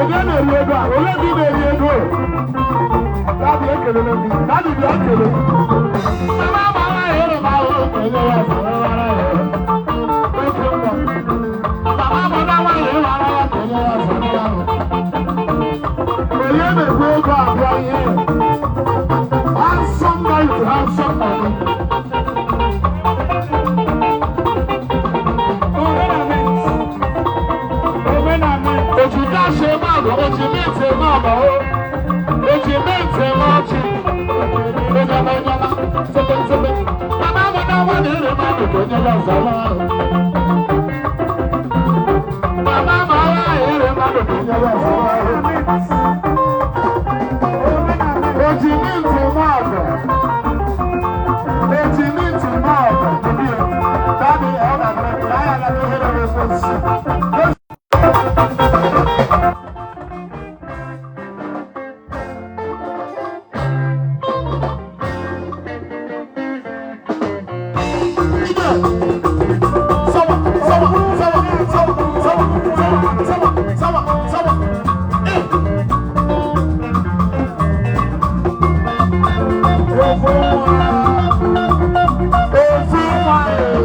Onye na-eri ego a? Ole ndị na-eri ego? Daddy, ekelele m gị. Daddy, bịa kele. Mama mara ya ịrụ m ahụ, onye ya sara mara ya. Oke mbọ. Mama mara nwaanyị ịmara ya ka onye ya sara ya. Onye na-ekwu ego abịa ihe? Handsome guy with handsome money. Oji cash eme ọgọ, oji mint eme ọgọ o. Oji mint eme ọchị. Onyama onyama, sebe sebe. Mama mara nwaanyị ịrụ m ahụ ka onye ya sara ya. Mama mara ịrụ m ahụ ka onye ya sara ya. Oji mint eme ọgọ. Oji mint eme ọgọ. Daddy, ọ ga-abịa, ya ga-abịa ihe na-ekwe. Sawa, sawa, sawa, sawa, sawa, sawa, sawa, sawa, sawa. Eh. Ofu nwa. Ofu nwa, eh.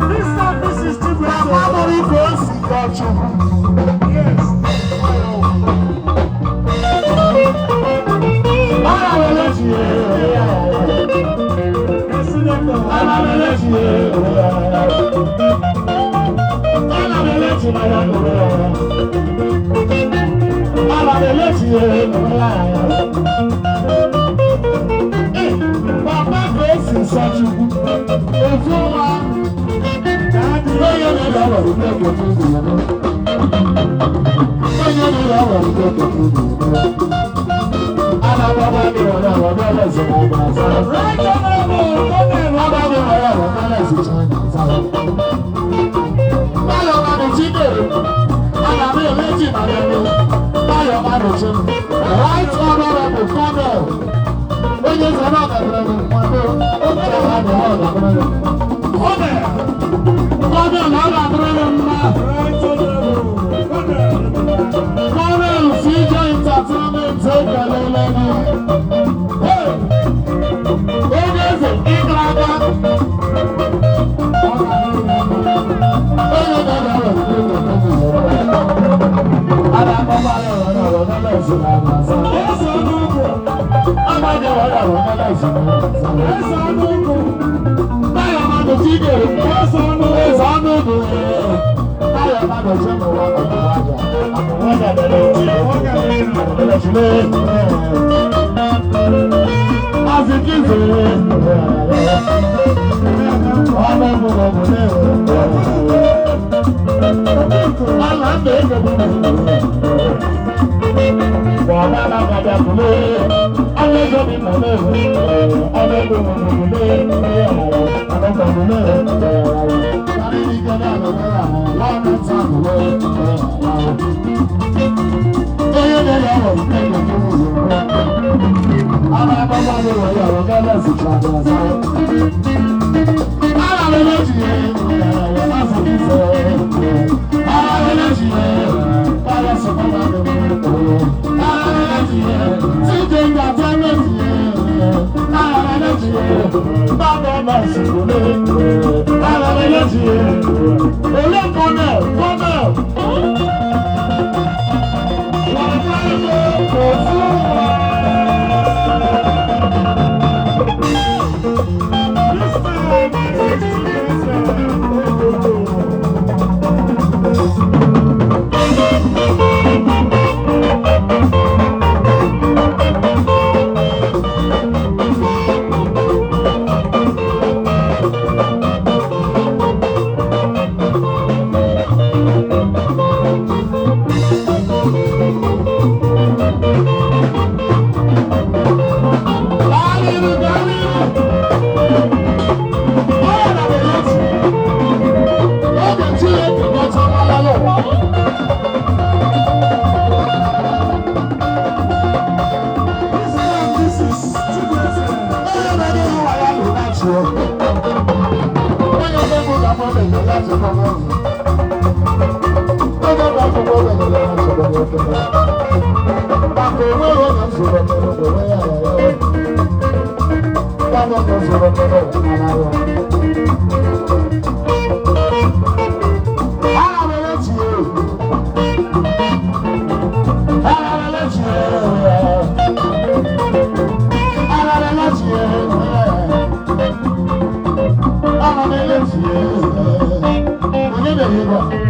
Mr. and Mrs. Mama Chibueze. mụrụ ife o si yọ Chukwu. Yes. Ara wele ji ye. The senator. Ara wele ji ye. Ara wele ji na ya. Ara wele ji ye. Eh, Papa ka o si sọ Chukwu. Ofu nwa. Daddy. Onye na-ere ọrụ nke otu ibu ya. Onye na-ere ọrụ nke otu ibu ya. Ana baba mi wọrọ ọrọ bẹ́ẹ̀ sọ ma gba sára. Right Honorable Colonel. Bàbá mi wọrọ ọrọ bẹ́ẹ̀ sì sọ ma sára. Báyọ̀ máa ní Chídèrè, àná mi ò méjì màdé mi. Báyọ̀ máa ní Chí mi. Right Honorable Colonel. Onye sọ̀rọ̀ ọ̀gàdìrẹ̀ mi, ó bẹ̀rẹ̀ wá ní ọ̀gàdìrẹ̀ mi. Colonel. Colonel ọ̀gàdìrẹ̀ mi mma. Right Honorable Colonel. Colonel CJ Entertainment ekelele gị. Hey! Onye eze ịgara aga. Onye na-ere ọrụ Ana akpọkwa ya ọrụ ọrụ ọrụ ezi na asa. Eze ọnụugwu. Amaghị ọrụ ọrụ ọrụ ezi na asa. Eze ọnụugwu. Báyọ̀ máa dùn sí ìdèrè. Eze ọnụugwu. Eze ọnụ ugwu. Báyọ̀ máa dùn sí ìmọ̀wá ọ̀gbọ̀nwájà. Àbọ̀wájà bẹ̀rẹ̀ òjì. Azikize. Ọmọ ẹ̀bùn ọ̀bùn náà. Ala ndụ ego bụ Bọ̀dá alágbàdà kùlé. Ọmọ ego mi mọ̀ náà. Ọmọ ego mi mọ̀ kùlé. Ọmọ ego mi náà. Onye na-ere ọrụ nke ego Ana agbagba lè wọ̀ yọ̀ ọ̀gá lẹ́sìn ṣàgbọ̀nsá. Ara rẹ̀ ló jì yé, ara rẹ̀ ló jì yé, báyọ̀ sọ fún wa lórí ara rẹ̀ ló jì yé, tíjẹ ìgbà tẹ́ ló jì yé, ara rẹ̀ ló jì yé, bábọ̀ náà sì kò lé, ara rẹ̀ ló jì yé, olé kọ́nẹ̀ kọ́nẹ̀. Wọ́n fẹ́ lọ kò fún wa. Mr. and Mrs. Chibueze. Daliru, daliru. Ọ̀rọ̀ na bẹ̀rẹ̀ Oge Chineke gọcharala ya. Mr. and Mrs. Chibueze. Onye na-enye ụwa ya lụ na chi o. Onye na-egbu na mmadụ ya ji kọrọ ọzọ. Onye na-akwụkwọ ogbenye ya ekele. Maka onweghị onye nzụrụ mere onwe ya ya ya. Ya na onye nzụrụ mere onwe ya ya. Ana m elechi ya. Ana m elechi ya. Ana m elechi ya. Ana m elechi ya. Onye na-enye gị?